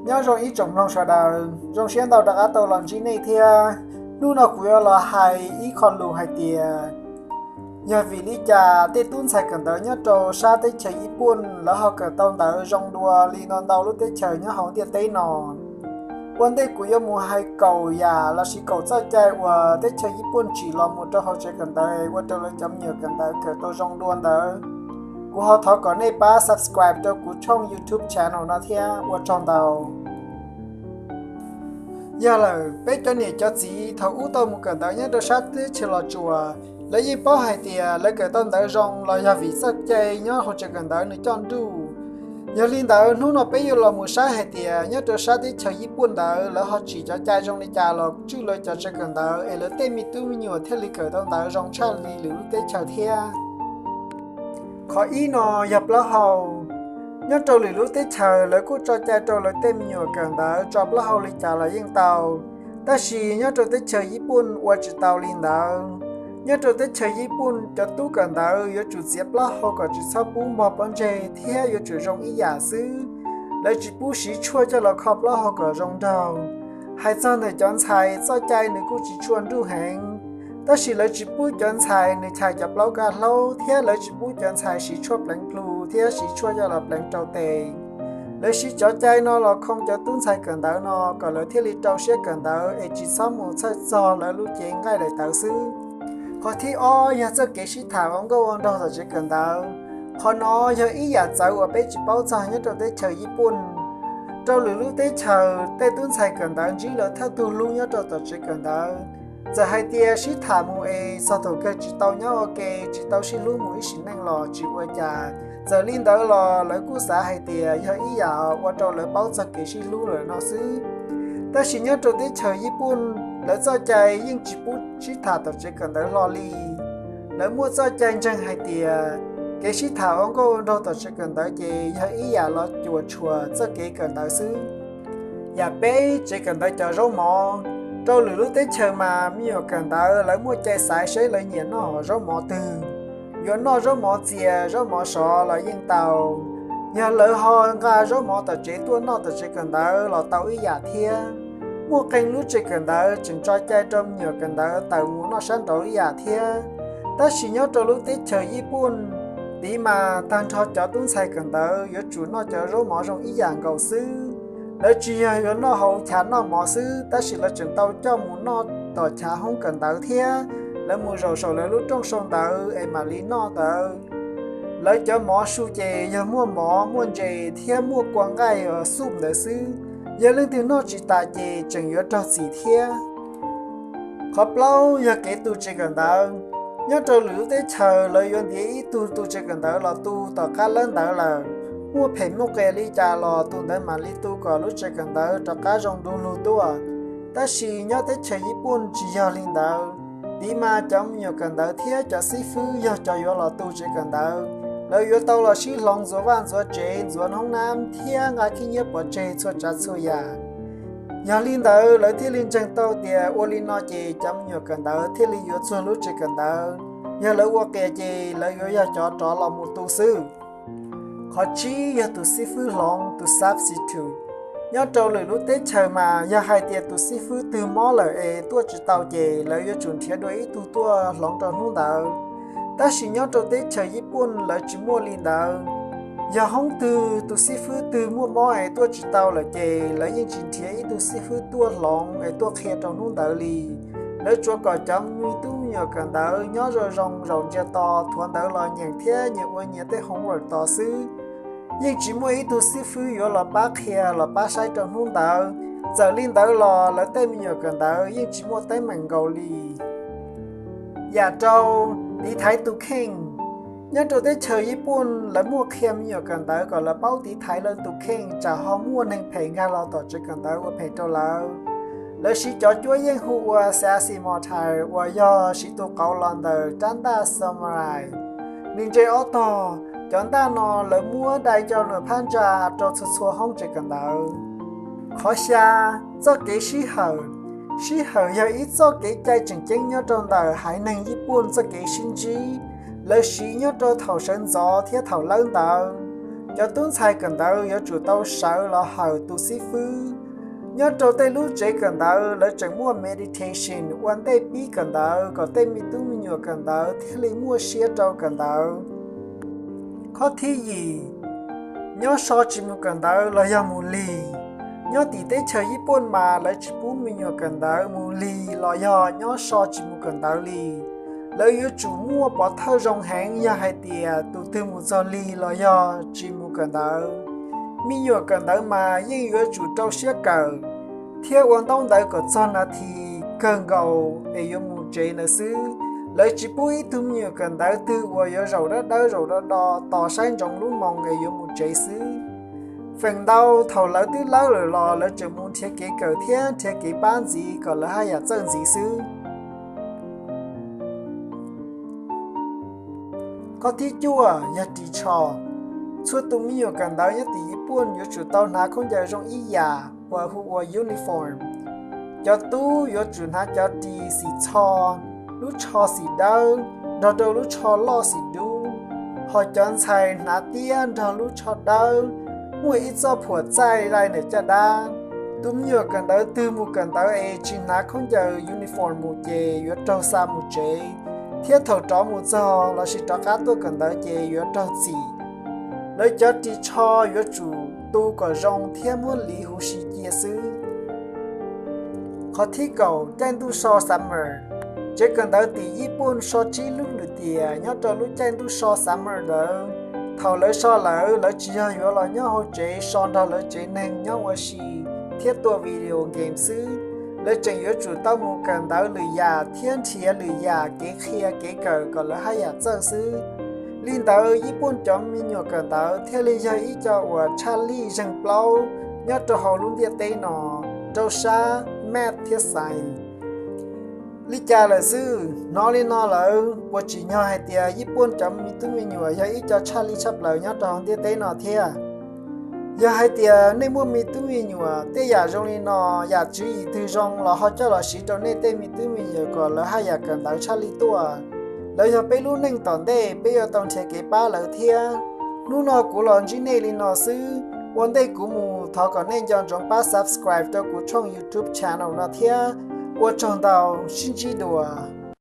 Nyob zoo ib tsoom mloog sawv daws, zoo siab ntau rov qab tau los ntsib nej thiab. Hnub no kuv yuav los hais ib qho lus hais tias, yog vim li cas tej tub ntxhais kawm ntawv nyob rau sab teb chaws Ib Puj lawv ho kawm tau ntawv zoo dua li no ntau lub teb chaws nyob hauv ntiaj teb no. Ua ntej kuv yuav mus hais kaum yam lossis kaum txoj cai uas teb chaws Ib Puj tsim los mus rau hauv tsev kawm ntawv ua rau lawv cov me nyuam kawm ntawv kawm tau zoo dua ntawd, kuv ho thov kom nej pab subscribe rau kuv tshooj YouTube channel no thiab, ua tsaug ntau. Yog lawm, peb cov niam cov txiv thaum ub tau mus kawm ntawv nyob rau sab teb chaws Los Tsuas, lawv yeej paub hais tias lawv kawm tau ntawv zoo los yog vim txoj cai nyob hauv tsev kawm ntawv nws coj nruj. Yog li ntawd, hnub no peb yuav los mus saib hais tias nyob rau sab teb chaws Ib Puj ntawd lawv ho tsim cov cai zoo li cas los tswj lawv cov tsev kawm ntawv es lawv tej me tub me nyuam thiaj li kawm tau ntawv zoo tshaj li lwm lub teb chaws thiab. Qhov ib no yog plaub hau. Nyob rau lwm lub teb chaws lawv kuj tso cai rau lawv tej me nyuam kawm ntawv tso plaub hau li cas los yeej tau, tab sis nyob rau teb chaws Ib Puj ua tsis tau li ntawd. Nyob rau teb chaws Ib Puj cov tub kawm ntawv yuav tsum txiav plaub hau kom tsis txhob pub npog pob ntseg thiab yuav tsum zoo ib yam xwb. Lawv tsis pub siv tshuaj coj los kho plaub hau kom zoo nraug. Hais txog ntawm cov ntxhais, txoj cai nws kuj tsis tshua nruj heev, tab sis lawv tsis pub cov ntxhais nws chais cov plaub kab hlaub thiab lawv tsis pub cov ntxhais siv tshuaj pleev plhu thiab siv tshuaj coj los pleev rau tes. Lawv siv cov cai no los khoo cov tub ntxhais kawm ntawv no kom lawv thiaj li rau siab kawm ntawv es tsis txhob mus txhawj txog lawv lub cev nqaij daim tawv xwb. Qhov thib ob yog txoj kev sib tham ua nkauj ua nraug tom tsev kawm ntawv. Qhov no yog ib yam txawv uas peb tsis paub txog nyob rau teb chaws Ib Puj. Rau lwm lub teb chaws, tej tub ntxhais kawm ntawv ntsib lawv thawj tug hlub nyob rau tom tsev kawm ntawv. Txawm hais tias sib tham mus es txog thaum kawg tsis tau nyob ua ke, tsis tau sib hlub mus ib sim neej los tsis ua cas. Txawm li ntawd los lawv kuj xav hais tias yog ib yam ua rau lawv paub txog kev sib hlub lawm no xwb. Tab sis nyob rau teb chaws Ib Puj, lawv txoj cai yeej tsis pub sib tham tom tsev kawm ntawv hlo li. Lawv muaj txoj cai ntseeg hais tias kev sib tham ua nkauj ua nraug tom tsev kawm ntawv ces yog ib yam los cuam tshuam txoj kev kawm ntawv xwb. Yam peb, tsev kawm ntawv cov zaub mov. Rau lwm lub teb chaws mas me nyuam kawm ntawv lawv muaj cai xaiv seb lawv nyiam noj hom zaub mov twg. Yuav noj zaub mov txias zaub mov sov los yeej tau. Yog lawv ho nqa zaub mov tom tsev tuaj noj tom tsev kawm ntawv los tau ib yam thiab. Muaj qee lub tsev kawm ntawv tseem tso cai rau me nyuam kawm ntawv tawm mus noj sab nraud ib yam thiab. Tab sis nyob rau lub teb chaws Ib Puj, tiv mas tag nrho cov tub ntxhais kawm ntawv yuav tsum noj cov zaub mov zoo ib yam nkaus xwb. Lawv tsis yog yuav noj hauv chav noj mov xwb, tab sis lawv tseem tau coj mus noj tom chav hoob kawm ntawv thiab. Lawv mus zaum saum lawv lub rooj sau ntawv es mam li noj ntawd. Lawv cov mov su ces yog muaj mov, muaj ntses thiab muaj kua nqaij xuj ntawd xwb. Yog leej twg noj tsis tas ces tseem yuav raug txim thiab. Qhov plaub yog kev tu tsev kawm ntawv. Nyob rau lwm lub teb chaws lawv yuav ntiav ib tug tu tsev kawm ntawv los tu tom qab lawb ntawv lawm. Muaj phem muaj qias li cas los tus ntawd mam li tu kom lub tsev kawm ntawv rov qab zoo du lug tuaj. Tab sis nyob teb chaws Ib Puj tsis yog li ntawd. Tiv mas cov me nyuam kawm ntawv thiab cov xib fwb yog cov yuav los tu tsev kawm ntawv, lawv yuav tau los sib hloov ntxuav vaj ntxuav tsev, ntxuav hoob nab thiab nqa khib nyiab pov tseg txhua tsav txhua yam. Yog li ntawd lawv thiaj li ntseeg tau tias ua li no ces cov me nyuam kawm ntawv thiaj li yuav txuag lub tsev kawm ntawv. Yog lawv ua qias ces lawv yuav yog cov rov los mus tu xwb. Qhov tsib yog tus xib fwb hloov, tus substitute. Nyob rau lwm lub teb chaws mas yog hais tias tus xib fwb twg mob lawm es tuaj tsis tau ces lawv yuav tsum nrhiav dua ib tug tuaj hloov rau hnub ntawd. Tab sis nyob rau teb chaws Ib Puj lawv tsis muaj li ntawd. Yog hoob twg tus xib fwb twg muaj mob es tuaj tsis tau lawm ces lawv yeej tsis nrhiav ib tug xib fwb tuaj hloov es tuaj qhia rau hnub ntawd li. Lawv tsuas kom cov me tub me nyuam kawm ntawv nyob zoo zoo zaum ntsia tos thuav ntawv los nyeem thiab nyias ua nyias tej homework tos xwb. Yeej tsis muaj ib tug xib fwb yuav los pab qhia los pab saib rau hnub ntawd. Txawm li ntawd los lawv tej me nyuam kawm ntawv yeej tsis muaj teeb meem nkaus li. Yam rau, tiv thaiv tus kheej. Nyob rau teb chaws Ib Puj lawv muaj qhia me nyuam kawm ntawv kom lawv paub tiv thaiv lawv tus kheej tsam ho muaj neeg phem nkag los tom tsev kawm ntawv ua phem rau lawv. Lawv siv cov cuab yeej hu ua Seismortar uas yog siv tus qauv los ntawm rab ntaj samurai. Nws ntse ob tog, cov ntaj no lawv muab dai coj los phab ntsa rau txhua txhua hoob tsev kawm ntawv. Qhov xya, txoj kev sij hawm. Sij hawm yog ib txoj kev cai tseem ceeb nyob rau ntawm haiv neeg Ib Puj txoj kev sib ntsib. Lawv siv nyob rau thaum sawv ntxov thiab thaum lawb ntawv. Cov tub ntxhais kawm ntawv yuav tsum tau sawv los hawm tus xib fwb. Nyob rau tej lub tsev kawm ntawv lawv tseem muaj meditation ua ntej pib kawm ntawv kom tej me tub me nyuam kawm ntawv thiaj li muaj siab rau kawm ntawv. Qhov thib yim, nyob so tsis mus kawm ntawv los yog mus lig. Nyob tim teb chaws Yij Pooj mas lawv tsis pub me nyuam kawm ntawv mus lig los yog nyob so tsis mus kawm ntawv li. Lawv yuav tsum muaj pov thawj zoo heev yog hais tias tus twg mus txog lig los yog tsis mus kawm ntawv. Me nyuam kawm ntawv mas yeej yuav tsum rau siab kawm thiab ua ntaub ntawv kom txog nas this kawg nkaus es yuav mus tsev ntawd xwb. Lawv tsis pub ib tug me nyuam kawm ntawv twg uas yuav zaum dawb dawb zaum do do tos saib ntsoov lub moos es yuav mus tsev xwb. Feem ntau thaum lawv twb lawb lawm los lawv tseem mus nrhiav kev kawm thiab nrhiav kev pab ntxiv kom lawv haj yam txawj ntxiv xwb. Qhov thib cuaj yog ris tsho. Txhua tus me nyuam kawm ntawv nyob tim Yij Pooj yuav tsum tau hnav khaub ncaws zoo ib yam uas hu ua uniform. Cov tub yuav tsum hnav cov ris xim txho, lub tsho xim dawb nrog rau lub tsho loj xim dub, hos cov ntxhais hnav tiab nrog lub tsho dawb, muaj ib txoj phuam txaij laij ntawm caj dab. Tus me nyuam kawm ntawv twg mus kawm ntawv es tsis hnav khaub ncaws uniform mus ces yuav raug xa mus tsev, thiab thaum rov mus txog lossis rov qab tuaj kawm ntawv ces yuav raug txim. Lawv cov ris tsho yuav tsum tu kom zoo thiab muab liv huv si cia xwb. Qhov thib kaum, caij ntuj so summer. Tsev kawm ntawv tim Yij Pooj so tsib lub lwm tiam nyob rau lub caij ntuj so summer ntawd. Thaum lawv so lawm, lawv tsis yog yuav los nyob hauv tsev so nrog lawv tsev neeg nyob ua si thiab tua video game xwb. Lawv tseem yuav tsum tau mus kawm ntawv lwm yam thiab nrhiav lwm yam kev qhia kev kawm kom lawv haj yam txawj xwb. Li ntawd Yij Pooj cov me nyuam kawm ntawv thiaj li yog ib co uas tshaj lij zeeg plaub nyob rau hauv lub ntiaj teb no rau sab math thiab science. Li cas lawm xwb, hnov li no lawm puas tsim nyog hais tias Yij Pooj cov me tub me nyuam yog ib co tshaj lij tshaj plaws nyob rau hauv ntiaj teb no thiab? Yog hais tias nej muaj me tub me nyuam, tej yam zoo li no, yam tswv yim twg zoo los ho coj los siv rau nej tej me tub me nyuam kom lawv haj yam kawm ntawv tshaj lij tuaj. Lawv yog peb lub neej tom ntej, peb yuav tau nrhiav kev pab lawv thiab. Hnub no kuv los ntsib nej li no xwb, ua ntej kuv mus thov kom nej nco ntsoov pab subscribe rau kuv tshooj YouTube channel no thiab. Ua tsaug ntau, sib ntsib dua.